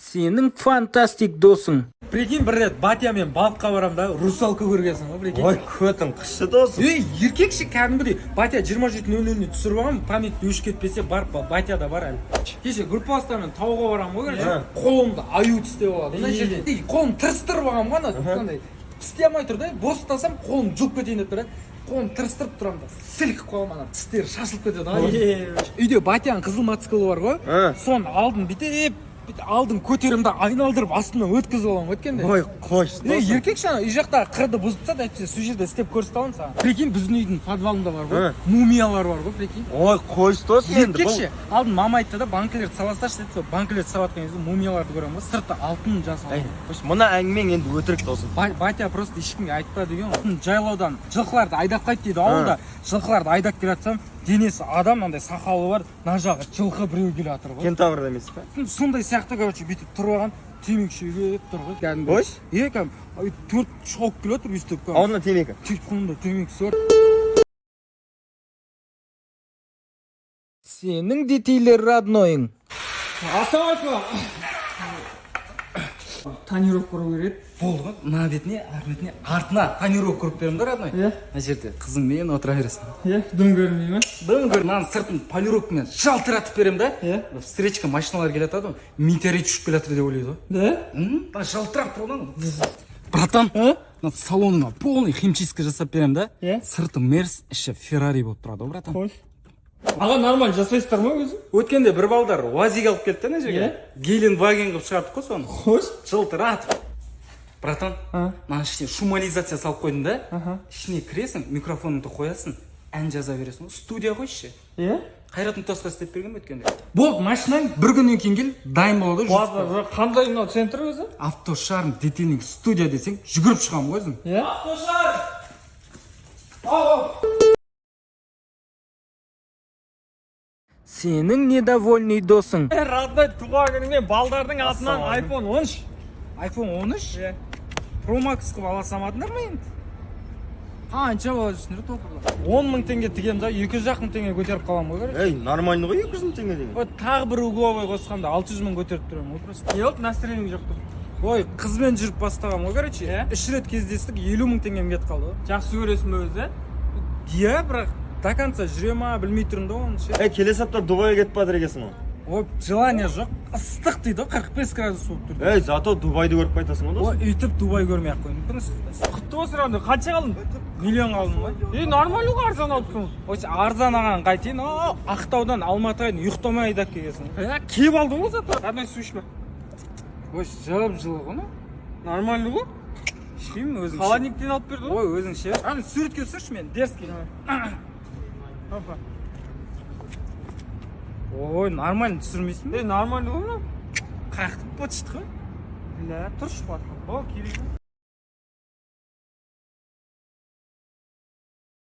Сенің фантастик досың. Прикинь, бір рет батямен балыққа барамын да, русалка көргенсің ғой, прикинь. Ой, көтің қышты, досым. Ей, еркекше, кәдімгідей батя 27.00-не түсіріп алған, память өшіп кетпесе, барып батяда бар әлі. Кеше группаластарыммен тауға барамын ғой, короче, қолымды аю тістеп алады мына жерден. Ей, қолым тырыстырып алғанмын ғой, ана андай тістей алмай тұр да, бос ұстасам, қолым жұлып кетейін деп тұр да, қолым тырыстырып тұрамын да, сілкіп қаламын, ана тістері шашылып кетеді ғой. Үйде батяның қызыл мотоциклі бар ғой, соның алдын бүйтіп бүйтіп алдын көтеремін да, айналдырып астынан өткізіп аламын ғой өткенде. Ой, қойшы, Е, досым. еркекше, ана үй жақтағы қырды бұзып тастады, әйтпесе сол жерде істеп көрсете аламын саған. Прикинь, біздің үйдің подвалында бар ғой, мумиялар бар ғой, прикинь. Ой, қойшы, досым, енді бұл. Еркекше, алдын мама айтты да, банкілерді сала салшы деді, сол банкілерді салып жатқан кезде мумияларды көремін ғой, сырты алтын жасыл. Ей, қойшы, мына әңгімең енді өтірік, досым. Батя просто ешкімге айтпа деген ғой. Жайлаудан жылқыларды айдап қайт дейді, ауылда жылқыларды айдап келе жатсам, денесі адам, андай сақалы бар, мына жағы жылқы, біреу келе жатыр ғой. Кентаврда емес па? Сондай сияқты, короче, бүйтіп тұрып алған, темекі шегіп тұр ғой кәдімгі. Қойшы. Е, кәдімгі төрт шауып келе жатыр өйстіп кәдімгі. Аузында темекі. Сөйтіп қолында темекісі бар. Сенің детейлер роднойың. Ассалаумағалейкум. Тонировка құру керек болды ғой, мына бетіне, ар бетіне, артына тонировка құрып беремін да, родной. Иә. Мына жерде қызыңмен отыра бересің. Иә, дым көрінбей ме? Дым көр, мынаның сыртын полировкамен жалтыратып беремін да. Иә. Встречка машиналар келе жатады ғой, метеорит ұшып келе жатыр деп ойлайды ғой. Да? Мына жалтырап тұр ғой, братан. Мына салоныңа полный химчистка жасап беремін да. Иә. Сырты мерс, іші феррари болып тұрады ғой, братан. Қош. Аға, нормально жасайсыздар ма өзі? Өткенде бір балдар уазик алып келді да ана жерге. Иә. Геленваген қылып шығардық қой соны. Қош. Жылтыратып, братан. А? Мынаның ішіне шумализация салып қойдым да. Аха. Ішіне кіресің, микрофоныңды қоясың, ән жаза бересің ғой, студия ғой іші. Иә? Қайрат Нұртасқа істеп берген өткенде. Болды, машинаң бір күннен кейін кел, дайын болады ғой. Базар, қандай мынау центр өзі? Автошарм детейлинг студия десең, жүгіріп шығамын ғой өзім. Иә? Сенің недовольный досың. Родной, туған күніңмен балдардың атынан iPhone 13. iPhone 13. Иә. Pro Max қылып ала салмадыңдар ма енді? Қанша бала жүрсіңдер топырлап? 10 мың теңге тігемін да, 200 ақ мың теңге көтеріп қаламын ғой, короче. Ей, нормально ғой 200 мың теңге деген. Ой, тағы бір угловой қосқанда 600 мың көтеріп тұрамын ғой просто. Не болды, настроениең жоқ тұр? Ой, қызбен жүріп бастағанмын ғой, короче. Иә? Үш рет кездестік, 50 мың теңгем кетіп қалды ғой. Жақсы көресің бе өзі? Иә, бірақ до конца жүре ма, білмей тұрмын да оны ше. Ей, келесі апта Дубайға кетіп жатыр екенсің ғой. Ой, желание жоқ, ыстық дейді ғой, 45 градус болып тұр. Ей, зато Дубайды көріп қайтасың ғой, досым. Ой, өйтіп Дубай көрмей ақ қой мүмкін ыстықта. Құтты болсын, родной, қанша қалдың? Миллион қалдым ғой. Е, нормально ғой, арзан алыпсың. Ой, сен арзан алған қайтейін, ау, Ақтаудан Алматыға дейін ұйықтамай айдап келгенсің. Е, киіп алдың ғой зато. Родной, су ішпе. Ой, жып жылы ғой мынау. Нормально ғой. Ішпеймін өзің. Холодильниктен алып берді ғой. Ой, өзің ше. Ана суретке түсірші мен, дерзкий. Опа. Ой, нормально түсірмейсің бе? Е, нормально ғой мынау. Қаяқтың быт-шыты ғой. Бля, тұршы, братан. О, керек.